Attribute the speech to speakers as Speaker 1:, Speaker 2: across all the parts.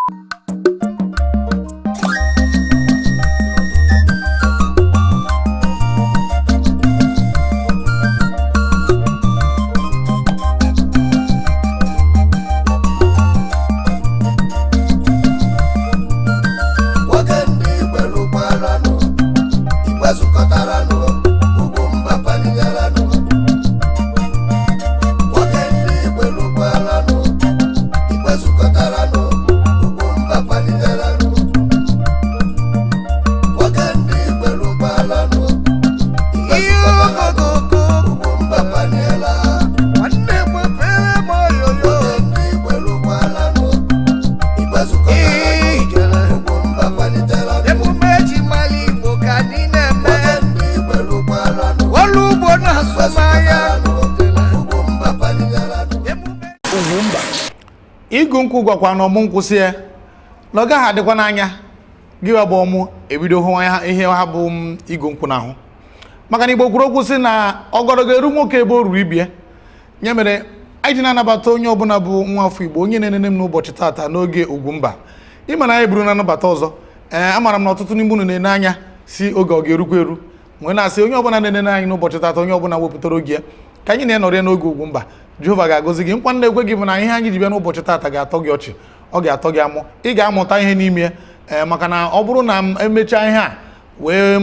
Speaker 1: Nwoke ndị Igwe lụkwaranụ, Igwe zukọtaranụ, Ugwumba paligaranụ. Nwoke ndị Igwe lụkwaranụ, Igwe zukọtaranụ, Ugwumba paligaranụ. Nwoke ndị Igwe lụkwaranụ, Igwe zukọtaranụ, Ugwumba paliela.
Speaker 2: Nwanne mepere m oyoyo.
Speaker 1: Nwoke ndị Igwe lụkwaranụ, Igwe zukọtaranụ, Ugwumba paliteranụ.
Speaker 2: Emume eji mara Igbo ka anyị na-eme.
Speaker 1: Nwoke ndị Igwe lụkwaranụ,
Speaker 2: Ọrụ ugbo na azụmahịa.
Speaker 1: Ugwumba paliteranụ.
Speaker 2: Emume
Speaker 3: Igu nkwụ gwakwa na ọmụ nkwụsị ya na ọ gaghị adịkwa n'anya gị wa bụ ọmụ ebido hụ ihe ha bụ m igu nkwụ n'ahụ, maka na Igbo kwuru okwu sị na ọgọdọ ga-eru nwoke ebe o ruru ibie. Ya mere anyị ji na-anabata onye ọbụla bụ nwa afọ Igbo, onye na-enene m n'ụbọchị taata n'oge Ugwumba. Ịma na anyị buru na anabata ọzọ. Ee, amaara m na ọtụtụ n'ime unu na-ene anya si oge ọ ga-erukwa eru, nwee na-asị onye ọbụla na-enene anyị n'ụbọchị taata, onye ọbụla wepụtara oge ya ka anyị na-enọrọ ya n'oge Ugwumba, Jehova ga-agọzi gị. Nkwa na-ekwe gị bụ na ihe anyị ji bịa n'ụbọchị taata ga-atọ gị ọchị, ọ ga-atọ gị amụ, ị ga-amụta ihe n'ime ya. Ee, maka na ọ bụrụ na m emechaa ihe a wee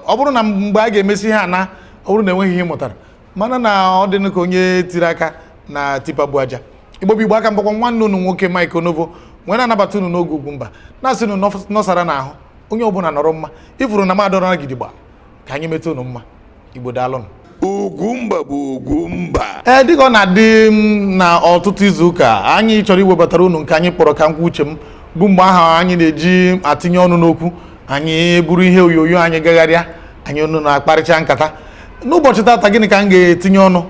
Speaker 3: ọ bụrụ na mgbe a ga-emesi ihe a na ọ bụrụ na enweghị ihe ị mụtara, mana na ọ dị ka onye tiri aka na tipa bụ aja. Igbo bụ Igbo, aka mbakwa nwanne unu nwoke Mike Onovo nwee na-anabata unu n'oge Ugwumba, na-asị unu nọsara n'ahụ, onye ọbụla nọrọ mma. Ifuru na m adọrọ gidigba ka anyị metụ unu mma. Igbo, daalụnụ.
Speaker 4: Ugwumba bụ Ugwumba.
Speaker 3: Ee, dịka ọ na-adị m na ọtụtụ izu ụka, anyị chọrọ iwebatara unu nke anyị kpọrọ Ka Nkwa Uche M, bụ mgbe ahụ anyị na-eji atinye ọnụ n'okwu. Anyị buru ihe onyonyo anyị gagharịa, anyị unu na-akparịcha nkata. N'ụbọchị tata, gịnị ka m ga-etinye ọnụ?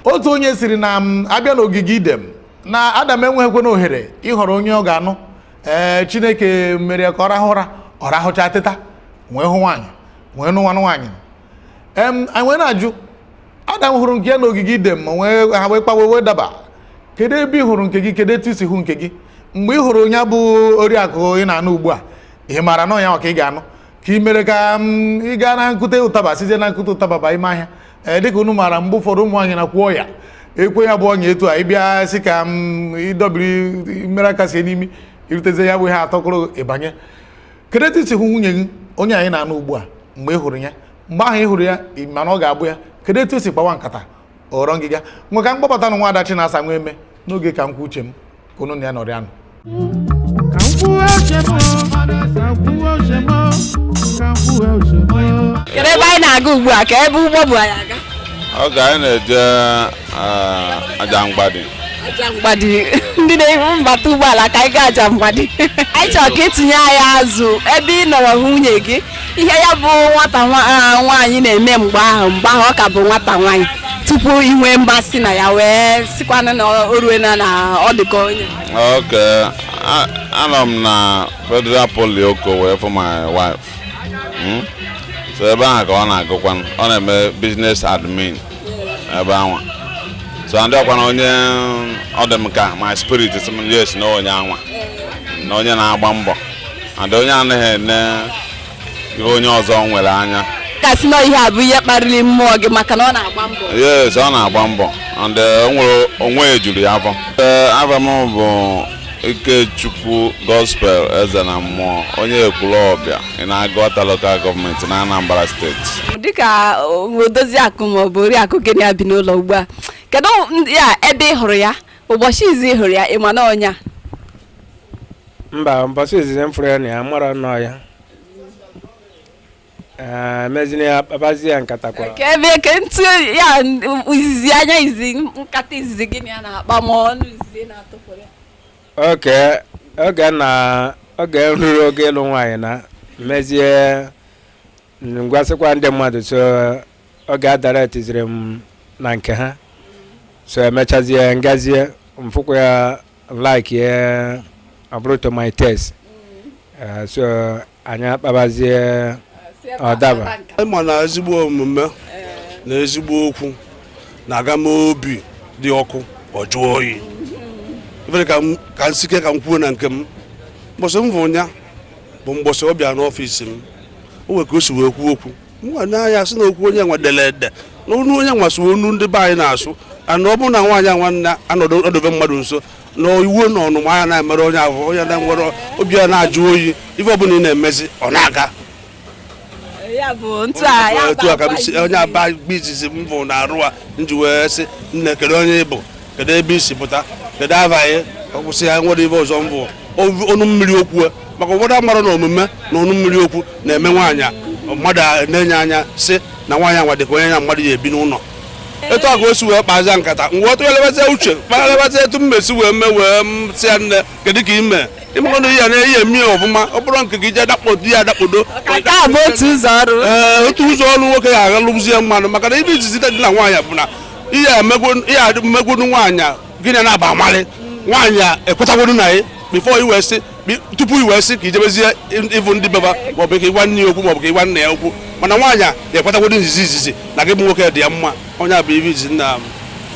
Speaker 3: Otu onye siri na m abịa n'ogige Idem na Adam enweghịkwana ohere ịhọrọ onye ọ ga-anụ. Ee, Chineke mere ya ka ọ rahụ ụra, ọ rahụcha teta wee hụ nwaanyị, wee nụ nwanụ nwaanyị. Anyị wee na-ajụ, Adam hụrụ nke ya n'ogige Idem ma wee ha wee kpawe wee daba. Kedu ebe ị hụrụ nke gị? Kedu etu i si hụ nke gị? Mgbe ị hụrụ onye bụ oriakụ ị na-anụ ugbu a, ị maara na ọnya ka ị ga-anụ, ka ị mere ka ị gaa na nkute ụtaba, sizie na nkute ụtaba ba ime ahịa? Ee, dịka unu maara, mgbe ụfọdụ ụmụ nwaanyị na-akwụ ọya ekwe ya bụ ọnya etu a, ịbịa sị ka m ịdọbiri mmere aka sie n'imi, irutezie ya bụ ihe atọkụrụ ịbanye. Kedu etu i si hụ nwunye gị, onye anyị na-anụ ugbu a? Mgbe ị hụrụ ya, mgbe ahụ ị hụrụ ya, ị ma na ọ ga-abụ ya? Kedu etu o si kpawa nkata ọrọ ngịga nwe? Ka mkpọbata na nwaada Chinasa nwee eme n'oge Ka Nkwa Uche M, ka unu na ya nọrọ anụ.
Speaker 5: Ka m kwuo uche m, ka m kwuo uche m, ka m kwuo uche m.
Speaker 6: Kedu ebe anyị na-aga ugbu a? Ka ebe ụgbọ bụ anyị aga?
Speaker 4: Oge anyị na-eje Aja Mgbadi.
Speaker 6: Aja Mgbadi. Ndị na-ebu mbata ụgbọala ka anyị gaa Aja Mgbadi. Anyị chọrọ ka ịtụnye anyị azụ ebe ị nọrọ hụ nwunye gị, ihe ya bụ nwata nwaanyị na-eme mgbe ahụ ọ ka bụ nwata nwaanyị, tupu ị nwee mmasị na ya, wee sikwana na o ruena na ọ dị ka onye.
Speaker 4: Okay, anọ m na Federal Poly Oko wee for my wife. So ebe ahụ ka ọ na-agụkwa, ọ na-eme business admin ebe ahụ. So ndị ọkwa na onye ọ dị m ka my spirit sị m yes, na onye anwa na onye na-agba mbọ and onye anaghị ene ihe onye ọzọ nwere anya.
Speaker 6: Kasị na ihe a bụ ihe kparịrị mmụọ gị maka na ọ na-agba mbọ?
Speaker 4: Yes, ọ na-agba mbọ and o nwere onwe ejuru ya afọ. Ee, afa m bụ Ikechukwu Gospel Eze na Mmụọ, onye Ekwulọbịa ị na-Agụata Local Government na Anambra Steeti.
Speaker 6: Dịka odozi akụ ma ọ bụ oriakụ gị na ya bi n'ụlọ ugbu a, kedu ya ebe ị hụrụ ya ụbọchị izu ị hụrụ ya, ị ma na ọnya?
Speaker 7: Mba, mbọsị izizi m fụrụ ya na ya mara nnọọ ya. Ee, mezina ya, kpabazie ya nkata kwa.
Speaker 6: Ka ebe ke ntụ ya izizi, anya izizi, nkata izizi gị na ya na-akpa, ma ọnụ izizi na-atụpụrụ ya?
Speaker 7: Oge oge na oge ruru oge ịlụ nwaanyị na mezie ngwasịkwa ndị mmadụ, so oge adara tiziri m na nke ha, so emechazie ngazie mfụkwa ya, like ya, ọ bụrụ to my taste. So anyị akpabazie, ọ daba.
Speaker 8: Ịma na ezigbo omume na ezigbo okwu na-aga m obi dị ọkụ, ọ jụọ oyi. Ifere ka m ka m sike ka m kwuo na nke m. Mbọsị m vụ ya bụ mbọsị ọ bịa n'ọfịs m, o nwere ka o si wee kwuo okwu. M gwa n'anya sị na okwu onye nwa dere ede na onu onye nwa so onu ndị be anyị na-asụ. Ana ọ bụrụ na nwaanyị a nwanne anọdụ ọdọbe mmadụ nso na iwu na ọnụma anya na-emere onye ahụ, onye na-enwere obi ya na-ajụ oyi, ife ọbụla ị na-emezi ọ na-aga.
Speaker 6: Ya bụ ntu a ya.
Speaker 8: Etu a ka m si onye aba gba izizi m bụ na arụ a m ji wee sị, nne, kedu onye ị bụ? Kedu ebe i si pụta? Kedu afa gị? Ọ kwụsị ya, nwere ife ọzọ m bụ ọnụ mmiri okwu a. Maka ụfọdụ amara na omume na ọnụ mmiri okwu na-eme nwaanyị a, mmadụ a na-enye anya sị na nwaanyị anwa dịka onye ya mmadụ ya ebi n'ụlọ. Etu a ka o si wee kpazie nkata, m wee tụgharịbazie uche, kpagharịbazie etu m mesi wee mee, wee m sị ya, nne, kedu ka ime ịmakọna ihe na ihe eme ọfụma? Ọ bụrụ nke gị je dakpodo ya adakpodo.
Speaker 6: Nke a bụ otu ụzọ ọrụ.
Speaker 8: Ee, otu ụzọ ọrụ nwoke ga-aga lụzie mmanụ, maka na ibe izizi dị na nwaanyị bụ na ihe emegwonu nwaanyị a, gị na na-aba amalị nwaanyị a ekwetagwodu na ya before i wee sị tupu i wee sị ka ijebezie ịvụ ndị beba, maọbụ ka ịgwa nne ya okwu, maọbụ ka ịgwa nna ya okwu. Mana nwaanyị a ga-ekwetagwodu nzizi izizi na gị bụ nwoke dị ya mma. Onye a bụ ibe izizi nna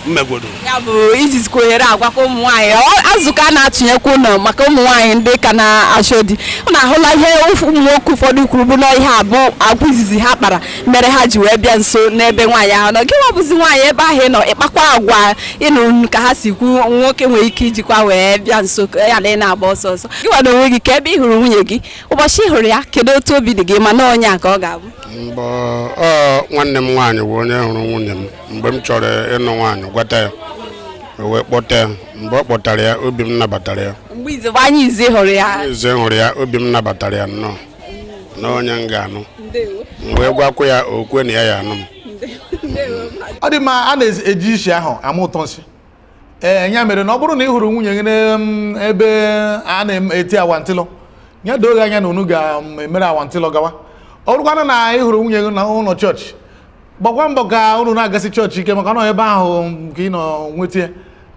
Speaker 8: mmegwodu.
Speaker 6: Ya bụ ijizikwa ohere agwakwa ụmụ nwaanyị azụ ka a na-atụnyekwa ụlọ maka ụmụ nwaanyị ndị ka na-achọ di. Unu ahụla ihe ụmụ nwoke ụfọdụ kwuru bụ na ihe abụ agwa izizi ha kpara mere ha ji wee bịa nso n'ebe nwaanyị ahụ nọ. Gị nwa bụzi nwaanyị, ebe ahụ ị nọ, ịkpakwa agwa ịnụ ka ha si kwu, nwoke nwere ike ijikwa wee bịa nso ka ya na ị na-agba ọsọ ọsọ. Gị nwa na onwe gị, ka ebe ị hụrụ nwunye gị ụbọchị ị hụrụ ya, kedu otu obi dị gị? Ma na onye a ka ọ ga-abụ?
Speaker 9: Mbọ ọ nwanne m nwaanyị bụ onye hụrụ nwunye m mgbe m chọrọ ịnụ nwaanyị, gwata ya, o wee kpọta ya. Mgbe ọ kpọtara ya, obi m nabatara ya.
Speaker 6: Mgbe izigbo anya izi hụrụ ya?
Speaker 9: Ize hụrụ ya, obi m nabatara ya nnọọ na onye m ga-anụ. M wee gwakwa ya, okwe na ya ya anụ m.
Speaker 3: Ọ dị mma. A na-eji isi ahụ ama ụtọ nsị. Ee, ya mere na ọ bụrụ na ị hụrụ nwunye gị n'ebe a na-eti awantịlọ, ya doo gị anya na unu ga-emere awantịlọ gawa. Ọ bụrụkwanụ na ị hụrụ nwunye gị na ụlọ chọọchị, gbakwa mbọ ka unu na-agasị chọọchị ike, maka na ebe ahụ ka ị nọ nweta ya.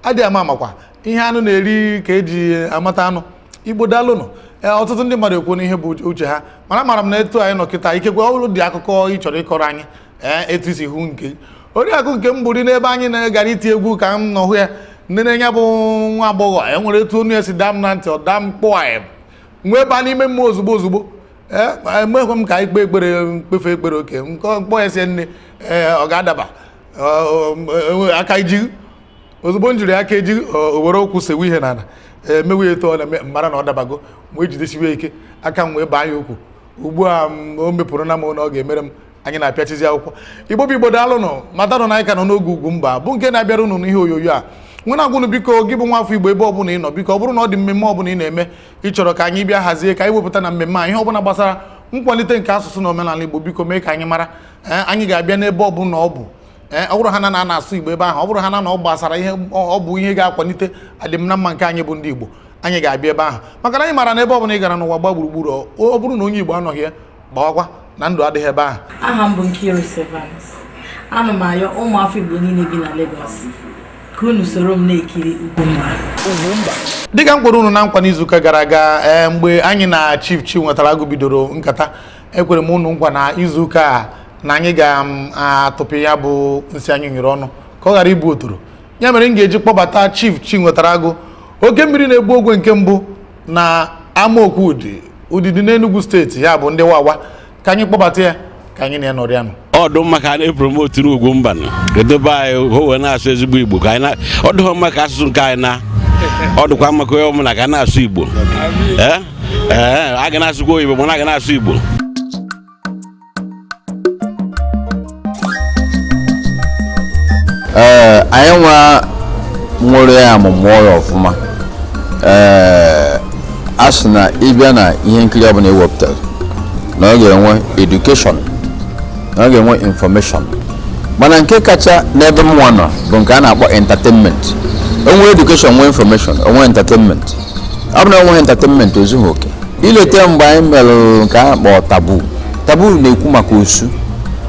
Speaker 3: Adịghị ama amakwa ihe anụ na-eri ka eji amata anụ. Igbo, daalụnụ. Ee, ọtụtụ ndị mmadụ ekwu n'ihe bụ uche ha, mana amara m na etu anyị nọ kịta, ikekwe ọ bụrụ dị akụkọ ị chọrọ ịkọrọ anyị. Ee, etu isi hụ nke oriakụ nke m bụrụ n'ebe anyị na-gara iti egwu ka m nọ hụ ya, nne ya bụ nwa agbọghọ e nwere etu onu ya si daa m na ntị, ọ daa m kpụọ nwee ebe n'ime mmụọ ozugbo ozugbo. Ee, emekwe m ka anyị kpee ekpere, mkpefe ekpere oke mkpọ ya sie nne. Ee, ọ ga-adaba aka iji ozugbo m jiri aka eji o were okwu sewe ihe n'ala, emewe etu ọ na-eme, mara na ọ dabago. Wee jidesiwe ike aka m wee baa ya okwu. Ugbu a o mepụrụ na m na ọ ga-emere m. Anyị na-apịachizi akwụkwọ. Igbo bụ Igbo, daalụnụ. Matanụ na anyị ka nọ n'oge ugwu mba bụ nke na-abịara unu n'ihe onyonyo a. Nwere agwụnụ, biko, gị bụ nwa afọ Igbo, ebe ọbụla ị nọ, biko, ọ bụrụ na ọ dị mmemme ọbụla ị na-eme, ị chọrọ ka anyị bịa hazie, ka anyị wepụta na mmemme a ihe ọbụla gbasara nkwalite nke asụsụ na omenala Igbo, biko mee ka anyị mara. Ee, anyị ga-abịa n'ebe ọbụla ọ bụ. Ee, ọ bụrụ ha na na-asụ Igbo ebe ahụ, ọ bụrụ ha na ọ gbasara ihe ọ bụ ihe ga-akwalite adịm na mma nke anyị bụ ndị Igbo, anyị ga-abịa ebe ahụ, maka na anyị maara na ebe ọbụla ị gara n'ụwa gba gburugburu, ọ bụrụ na onye Igbo anọghị ya, gbawakwa na ndụ adịghị ebe ahụ.
Speaker 10: Aha m bụ Nkiru Sevens. Ana m ayọ ụmụafọ Igbo niile bi na Lagos ka unu soro m na-ekiri Ugwumba.
Speaker 3: Dịka m kwere unu na nkwa n'izuụka gara aga, ee, mgbe anyị na Chief Chinwetara Agụ bidoro nkata, ekwere m unu nkwa na izuụka a na anyị ga-atụpụ ya bụ nsị anyị nyere ọnụ ka ọ ghara ibu otoro. Ya mere m ga-eji kpọbata Chief Chinwetara Agụ, oke mmiri na-egbu ogwe nke mbụ na Amaokwe Udi Udidi n'Enugu Steeti, ya bụ ndị Wawa, ka anyị kpọbata ya ka anyị na ya nọrịanụ.
Speaker 11: Ọdụ mma ka a na-epromote n'Ugwumba edobe anyị o wee na-asụ ezigbo Igbo ka anyị na ọ dịghọ mma ka asụsụ nke anyị na ọ dịkwa mma ka onye ọbụla ka a na-asụ Igbo. Ee ee, a ga na-asụkwa oyibo, mana a ga na-asụ Igbo.
Speaker 12: Ee, anyị nwa nwere ya amụmụ ya ọfụma. Ee, a sị na ịbịa na ihe nkiri ọbụla ewepụtara na ọ ga-enwe education, na ọ ga-enwe information, mana nke kacha n'ebe m nwa nọ bụ nke a na-akpọ entertainment. Onwe education, nwee information, onwe entertainment. Ọ bụ na onweghị entertainment, ozughị oke. Ileta mgbe anyị mere nke a na-akpọ Taboo. Taboo na-ekwu maka osu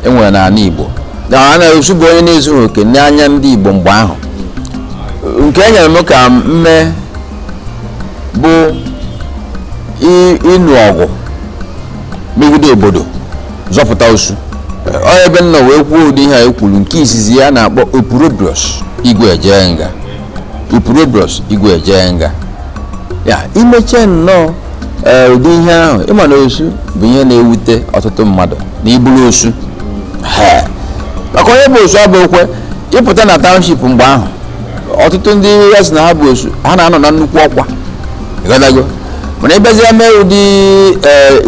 Speaker 12: enwere n'ala Igbo, na a na-osu bụ onye na-ezughị oke n'anya ndị Igbo mgbe ahụ. Nke e nyere m ka m mee bụ ịnụ ọgụ megide obodo, zọpụta osu. Ọ ebe m nọ wee kwuo ụdị ihe a e kwuru. Nke izizi ya na-akpọ Opurobios Igwe Ejenga, Opurobios Igwe Ejenga ya imeche nnọọ. Ee, ụdị ihe ahụ ịma na osu bụ ihe na-ewute ọtụtụ mmadụ na iburu osu. He. Maka onye bụ osu abụ okwe ịpụta na township mgbe ahụ, ọtụtụ ndị ya sị na ha bụ osu, ha na-anọ na nnukwu ọkwa, ịghọtago? Mana ịbịazie mee ụdị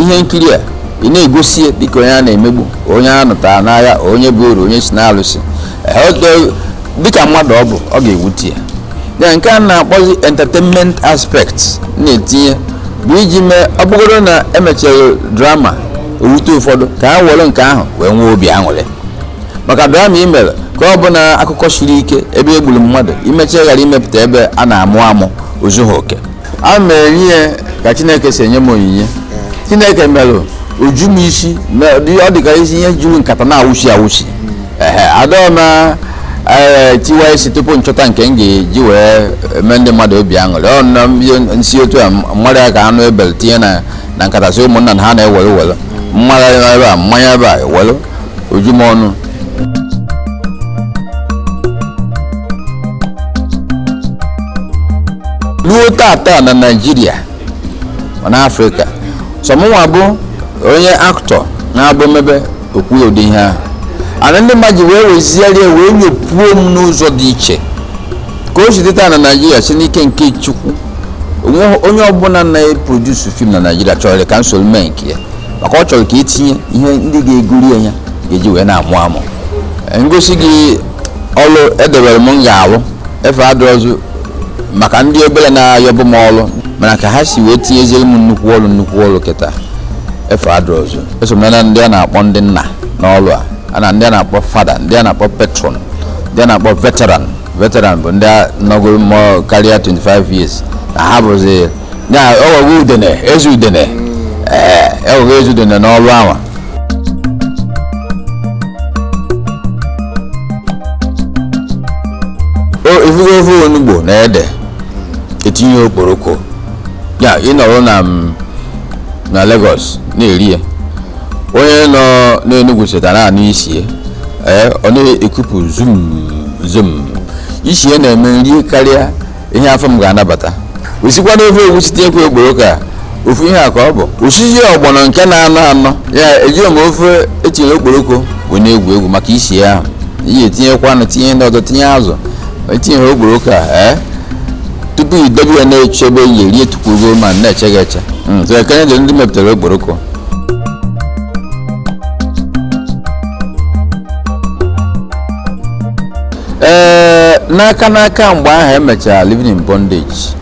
Speaker 12: ihe nkiri a, ị na-egosi ya dịka onye a na-emegbu, onye a nụtara n'agha, onye bụ uru, onye si na-alụsị. Dịka mmadụ ọ bụ, ọ ga-ewute ya. Ya nke a na-akpọzi entertainment aspect na-etinye bụ iji mee ọ bụgoro na emechara drama owute ụfọdụ ka ha were nke ahụ wee nwee obi aṅụrị, maka drama i mere ka ọ bụ na akụkọ siri ike ebe e gburu mmadụ, imechaa ghara imepụta ebe a na-amụ amụ ozughị oke. A ma enye ya ka Chineke si enye m onyinye. Chineke mere oju m isi, ọ dị ka isi ihe juru nkata na-awụsi awụsi. Ehe, adọọ m tiwa isi tupu nchọta nke m ga-eji wee mee ndị mmadụ obi aṅụrị. Ọ nọ m ihe nsi otu a mmadụ ya ka anụ ebele tinye na nkata, sị ụmụnna na ha na-ewere were mmadụ ebe a, mmanya ebe a, ewere oju m ọnụ. Ruo tata na Naịjirịa ma na Afrịka, sọ mụnwa bụ onye aktọ na-abụ mmebe okwu ụdị ihe ahụ, ana ndị mmadụ ji wee weziere wee nyopuo m n'ụzọ dị iche ka o si dị taa na Naịjirịa. Si n'ike nke Chukwu, onye ọbụla na-eprodusu fim na Naịjirịa chọrọ ka m soro mee nke ya, maka ọ chọrọ ka etinye ihe ndị ga-egori ya ga-eji wee na-amụ amụ. Ngosi gị ọrụ edebere m ga-arụ efe adịrọzụ maka ndị obere na-ayọbụ m ọrụ, mana ka ha si wee tinyeziere m nnukwu ọrụ kịta efe adịrọzụ. Eso m na ndị a na-akpọ ndị nna n'ọrụ a na ndị a na-akpọ fada, ndị a na-akpọ patron, ndị a na-akpọ veteran. Veteran bụ ndị a nọgoro mmụọ karịa 25 years na ha bụzi na ọghọgwụ udene, eze udene. Ee, ọghọgwụ eze udene n'ọrụ ahụ. Ifugo ofe onugbo na ede etinye okporoko ya, ịnọrọ na Lagos na-eri ya, onye nọ n'Enugu setara anụ isi ya, ọ na-ekupụ zum zum isi ya na-eme nri karịa ihe afọ m ga-anabata. Osikwa n'ofe egwusi tinyekwa okporoko a, ofu ihe a ka ọ bụ osisi ọgbọnọ nke na-anọ anọ ya. Ejighị m ofe etinyere okporoko wee na-egwu egwu maka isi ya ahụ, iyi etinyekwa anụ, tinye ndị ọzọ, tinye azụ, etinye okporoko a tupu idebe ya na-echebe ya rie tupu ruo ma na-eche gị eche. So ekene dị ndị mepụtara okporoko. Ee, n'aka mgbe ahụ emechara Living in Bondage,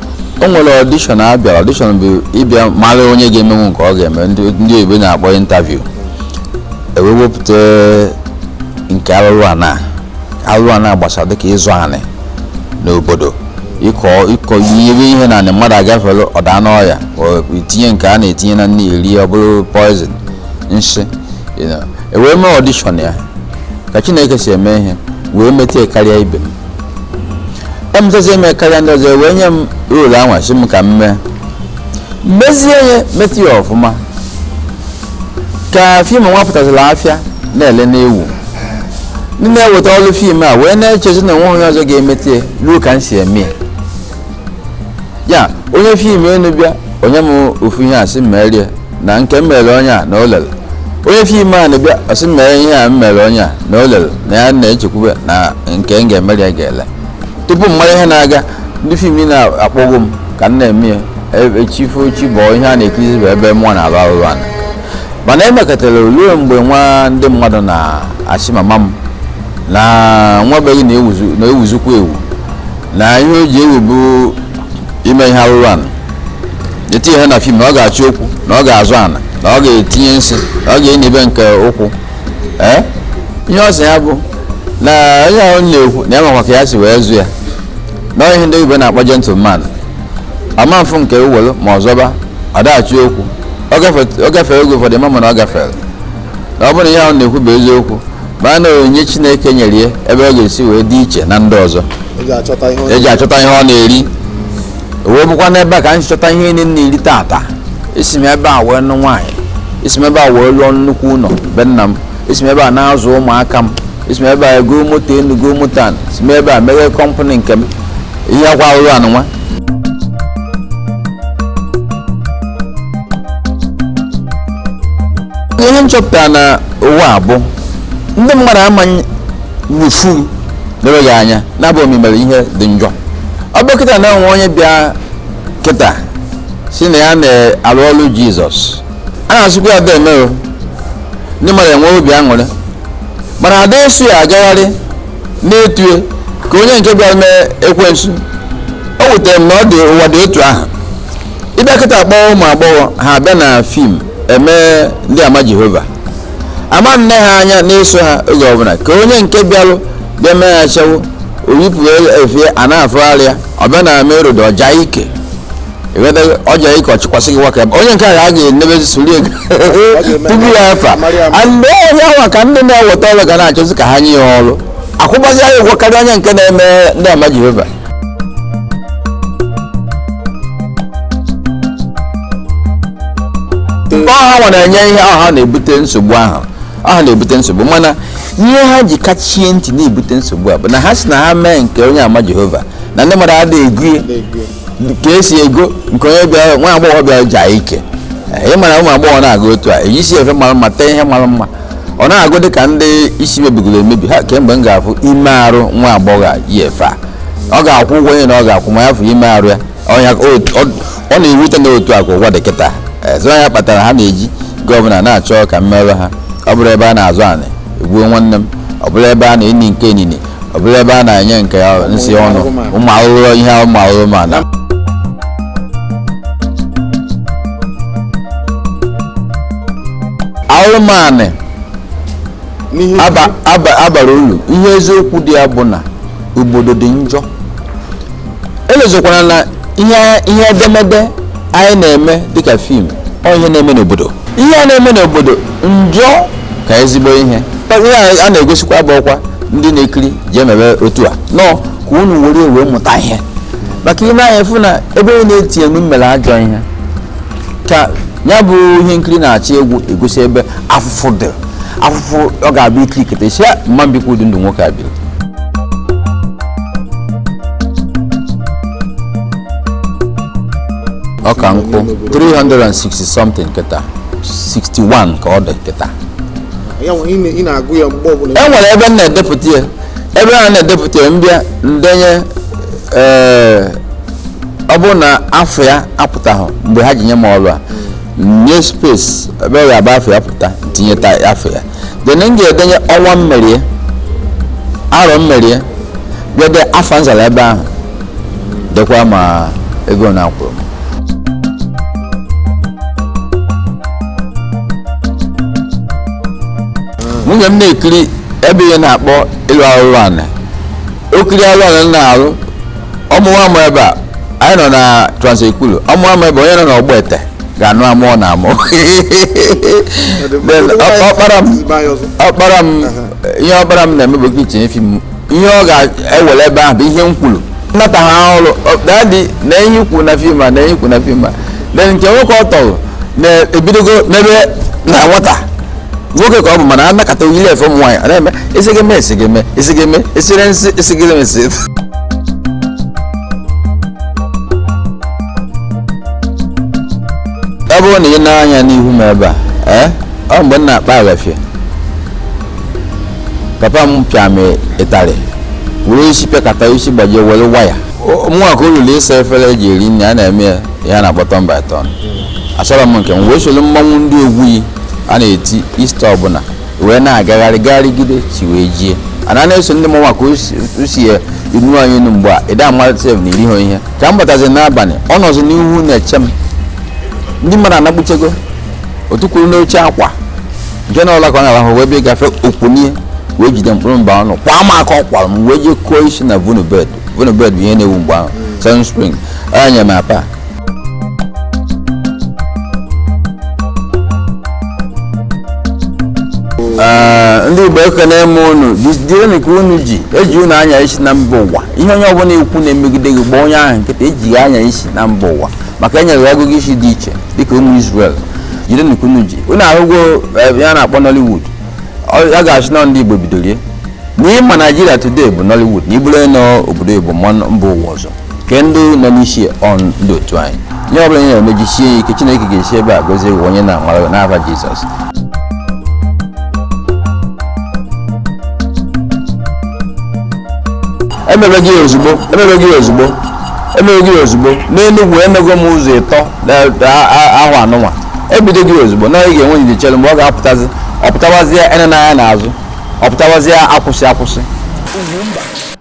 Speaker 12: o nwere audition a bịara. Audition bụ ịbịa mara onye ga-emenwu nke ọ ga-eme, ndị oyibo na-akpọ interview. Ewee wepụta nke arụrụ ana gbasara dịka ịzụ anị n'obodo, ịkọ ihe na anị mmadụ agafere ọda n'ọya, itinye nke a na-etinye na nne eri, ọ bụrụ poison nshi. Ewee mee audition ya ka Chineke si eme ihe, wee mete karịa ibe m, emetazi eme karịa ndị ọzọ, wee nye m rolu anwa sị m ka m mee mezie ya, mete ya ọfụma. Ka fim nwa pụtazila afịa na-ele n'ewu, ndị na-eweta ọrụ fim a wee na-echezi na onwe onye ọzọ ga-emete ruo ka m si eme ya. Onye fim enu bịa onye m ofu ihe a sị m merie na nke m mere onye a na o lere, onye fim a na-abịa ọsị m mere ihe a m mere onye a na o lere, na ya na-echekwube na nke m ga-emeri ya ga-ele. Tupu m mara ihe na-aga, ndị fim niile akpọgo m ka m na-eme ya, echifu chi bọọ ihe a na-ekirizi bụ ebe mmụọ na-arụ arụrụ ana. Mana emekọtara ruo mgbe nwa ndị mmadụ na-asị mama m na nwa be gị na-ewuzikwa ewu, na ihe o ji ewu bụ ime ihe arụrụ ana, etinye ihe na fim na ọ ga-achọ okwu, na ọ ga-azụ ana, na ọ ga-etinye nsị, na ọ ga-enibe nke ụkwụ. Ee, ihe ọ sị ya bụ na onye ahụ na-ekwu na ya makwa ka ya si wee zụ ya, na ihe ndị oyibo na-akpọ gentleman, ama mfụ nke ewelu ma ọzọba ọ daghachi okwu, ọ gafere oge ụfọdụ ma mana ọ gafere. Na ọ bụrụ na ihe ahụ na-ekwu bụ eziokwu, ma na onyinye Chineke nyere ya ebe ọ ga-esi wee dị iche na ndị ọzọ eji achọta ihe ọ na-eri, wee bụkwa n'ebe a ka anyị chọta ihe niile na-eri tata. Esi m ebe a wee nụ nwaanyị, esi m ebe a wee lụọ nnukwu ụlọ be nna m, esi m ebe a na-azụ ụmụaka m, esi m ebe a goo moto enu goo moto ana, esi m ebe a meghee kọmpanị nke m, ihe akwa arụrụ anụ nwa. Ihe m chọpụtara na ụwa bụ ndị mmadụ amaghị wufu lere gị anya na-abụ omimere ihe dị njọ. Ọ bụ kịta na onwe onye bịa kịta si na ya na-arụ ọrụ Jizọs, a na-asịkwa ya deme o, ndị mmadụ enwe obi aṅụrị, mana ada eso ya agagharị na-etue ka onye nke bịara mee ekwensu. O wutere m na ọ dị ụwa dị otu ahụ. Ịbịa kịta kpọọ ụmụ agbọghọ ha abịa na fim eme ndị ama Jehova, ama nne ha anya na-eso ha oge ọbụla ka onye nke bịarụ bịa mee ya achawo oyipụ efie a na-afụgharị ya, ọ bịa na merod ọja ike ọja ike ọchịkwasị gị waka onye nke a ga-enebezi sori ego tupu ya afa and onye anwa ka ndị na-eweta ọrụ ga na-achọzi ka ha nye ya ọrụ akwụgbazi ya ụgwọ karịa onye nke na-eme ndị ama Jehova. Mgbe ọha nwa na-enye ihe ọha na-ebute nsogbu ahụ, ọha na-ebute nsogbu, mana ihe ha ji kachie ntị na-ebute nsogbu a bụ na ha si na ha mee nke onye ama Jehova na ndị mmadụ adịghị ego ka esi ego nke onye bịara nwa agbọghọ bịara jaa ike. Ị mara ụmụ agbọghọ na-agụ otu a ejisi efe mara mma tee ihe mara mma, ọ na-agụ dị ka ndị isi mebigoro emebi ha. Kemgbe m ga-afụ ime arụ nwa agbọghọ a yi efe a, ọ ga-akwụ ụgwọ onye na ọ ga-akwụ ma ya fụ ime arụ ya ọ na-ewute na otu a ka ụwa dị kịta. Ezi ya kpatara ha na-eji gọvanọ na-achọ ka mmerụ ha, ọ bụrụ ebe a na-azụ anị egbuo nwanne m, ọ bụrụ ebe a na-eni nke enini, ọ bụrụ ebe a na-enye nke nsị ọnụ ụmụ ahụhụ ihe ụmụ ahụhụ ma na alụmanị abara uru. Ihe eziokwu dị ya bụ na obodo dị njọ. Elezokwana na ihe edemede anyị na-eme dịka fim ọ ihe na-eme n'obodo, ihe a na-eme n'obodo njọ ka ezigbo ihe a na-egosikwa bụ ọkwa ndị na-ekiri ji emebe otu a nọ ka unu were wee mụta ihe, maka ime anya fụ na ebe onye na-eti enu mere ajọ ihe ka ya bụ ihe nkiri na-achị egwu egosi ebe afụfụ dị, afụfụ ọ ga-abụ ikiriketa isi mma mbikwa ụdị ndụ nwoke a biri. Ọ ka nkwụ 360 something kịta, 61 ka ọ dị kịta. E nwere ebe m na-edepụta ya, ebe a na-edepụta ya mbịa ndenye ọ bụrụ na afọ ya apụtaghị mgbe ha ji nye m ọrụ a nye space ebe ọ ga-aba afọ ya pụta tinyeta afọ ya, then m ga-edenye ọnwa mmerie, arọ mmerie, bịa de afọ nzara ebe ahụ dekwa ma ego na akwụrụ m. Nwunye m na-ekiri ebe ihe na-akpọ ịlụ arụrụ anị, okiri arụrụ anị na-arụ ọmụwa m ebe a anyị nọ na Trans-Ekulu, ọmụwa m ebe onye nọ n'ọgbọ ete ga-anụ amụọ na amụ. Ọkpara m ihe ọkpara m na-eme bụ itinye fim, ihe ọ ga-ewere ebe ahụ bụ ihe m kwuru nnata ha ọrụ dadị na ihe ikwu na fim a na ihe ikwu na fim a. Then nke nwoke ọ tọrọ na-ebidogo mebe na nwata nwoke ka ọ bụ, mana anakọta oyiri efe ụmụ nwaanyị na-eme esigeme esigeme esigeme esire nsị esigeme esi. Ọ bụrụ na ị na-anya n'ihu m ebe a, ọ mgbe m na-akpa aghafie papa m pịa m ịtarị were isi pịakọta isi gbajie were waya mụnwa ka o ruru ịsa efere eji eri nri a na-eme ya ihe a na-akpọ tọn by tọn. Asọrọ m nke m wee soro mmanwụ ndị ogwuyi a na-eti ista ọbụla wee na-agagharị gagharịgide chi wee jie ana na-eso ndị mmanwụ ka o si enu anyị enu mgbe a ịda amalite na iri ha ihe ka m batazi n'abalị ọ nọzi n'ihu na-eche m ndị mmadụ anagbuchego otu kwuru n'oche akwa nke na ọla ka ọ na-arahụ wee bịa gafe okpunie wee jide mkpụrụ mba ọnụ kwa m aka ọ kwara m wee jee kụọ isi na vonobed. Vonobed bụ ihe na-ewu mgbe ahụ Seven Spring anya m apa. Ndị Igbo ekene m unu jidere ka unu ji eji unu anya isi na mba ụwa ihe onye ọbụla ekwu na-emegide gị gba onye ahụ nkịta ejighị anya isi na mba ụwa maka enyere ọgụgụ isi dị iche dịka ụmụ Israel jide ka unu ji unu ahụgo ya na-akpọ Nollywood a ga-asị na ndị Igbo bidorie na ịma Naijiria today bụ Nollywood na iburu onye nọ obodo Igbo ma mba ụwa ọzọ ke ndị nọ n'isi on ndị otu anyị ihe ọbụla onye na-emejisie ike Chineke ga-esi ebe a gozie onye na-amara n'afa Jizọs. Emebe gị ozugbo, emebe gị ozugbo, emebe gị ozugbo. N'Enugwu emego m ụzọ ịtọ ahụ anụnwa. Ebido gị ozugbo na ị ga-enwe ndidi chere mgbe ọ ga-apụtazi, ọ pụtawazie ene n'anya n'azụ, ọ pụtawazie akwụsị akwụsị.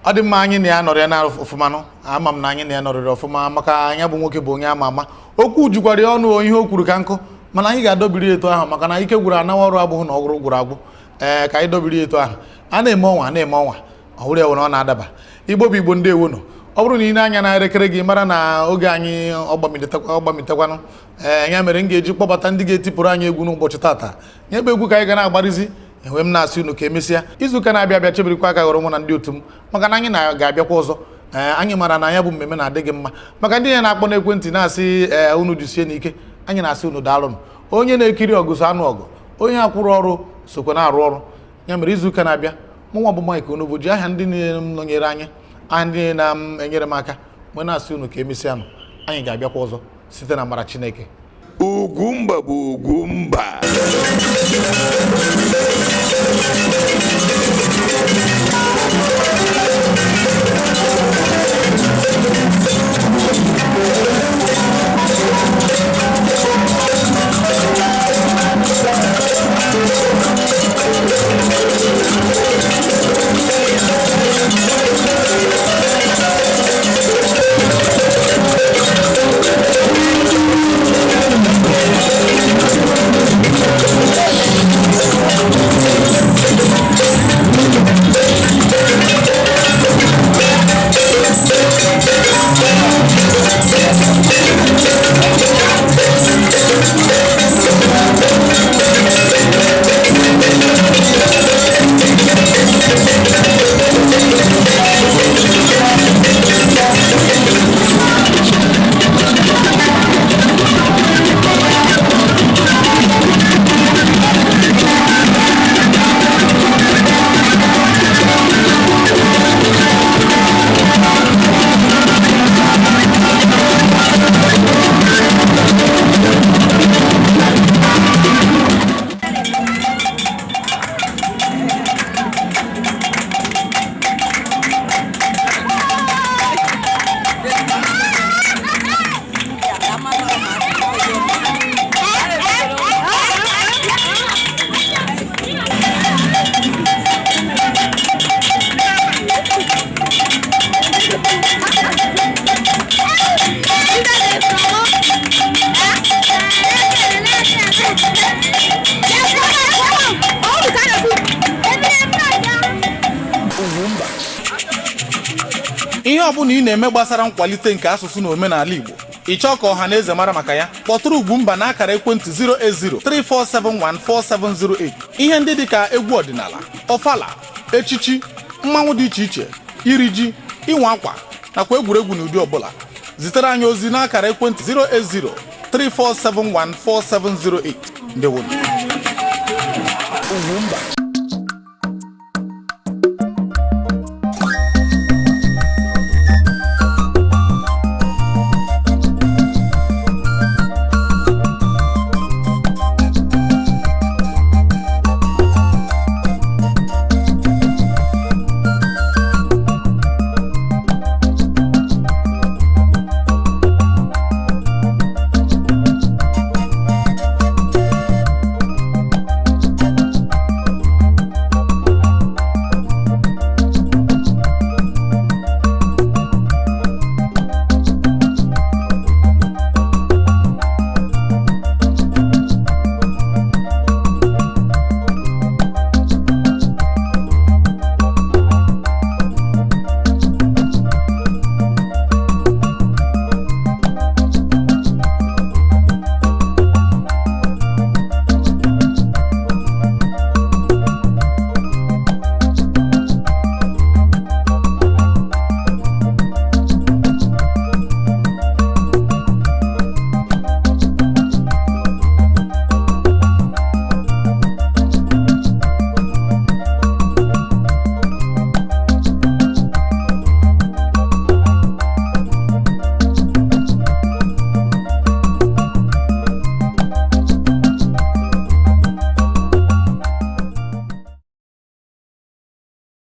Speaker 3: Ọ dị mma, anyị na ya nọrọ ya na ọfụmanụ. Ama m na anyị na ya nọrịrị ọfụma, maka anya bụ nwoke bụ onye ama ama. Okwu jukwara ya ọnụ, ihe o kwuru ka nkụ, mana anyị ga-adọbiri etu ahụ, maka na ike gwụrụ anawa ọrụ abụghị na ọgụrụ gwụrụ agwụ. Ee, ka anyị dọbiri etu ahụ. A na-eme ọnwa, na-eme ọnwa, ọ hụrụ ya na ọ na-adaba. Igbo bụ Igbo, ndị ewonu. Ọ bụrụ na ị na-anya na elekere gị, mara na oge anyị ọgbamitekwanụ. Ee, ya mere m ga-eji kpọbata ndị ga-etipụrụ anyị egwu n'ụbọchị tata. Nye bụ egwu ka anyị ga na-agbarizi enwe. M na-asị unu ka emesịa izuụka na-abịa abịa. Chebirikwa aka ghọrọ mụ na ndị otu m, maka na anyị na-ga-abịakwa ọzọ. Ee, anyị mara na ya bụ mmemme na-adị gị mma. Maka ndị na-akpọ n'ekwentị na-asị ee, unu jisie n'ike, anyị na-asị unu daalụnụ. Onye na-ekiri ọgụ so anụ ọgụ, onye akwụrụ ọrụ sokwa na-arụ ọrụ. Ya mere, izuụka na-abịa, mụnwa bụ Mike Onovo ji aha ndị niile m nọnyere anyị, aha ndị niile na-enyere m aka, mgbe na-asị unu ka emesịa nụ. Anyị ga-abịakwa ọzọ site na amara Chineke.
Speaker 13: Ugwumba bụ Ugwumba.
Speaker 3: Ihe ọbụla ị na-eme gbasara nkwalite nke asụsụ na omenala Igbo, ị chọọ ka ọha na eze mara maka ya, kpọtụrụ Ugwumba na akara ekwentị 08034714708. Ihe ndị dịka egwu ọdịnala, ọfala, echichi, mmanwụ dị iche iche, iri ji, ịnwa akwa, nakwa egwuregwu n'ụdị ọbụla, zitere anyị ozi n'akara ekwentị 08034714708. Ndewonu. Ugwumba.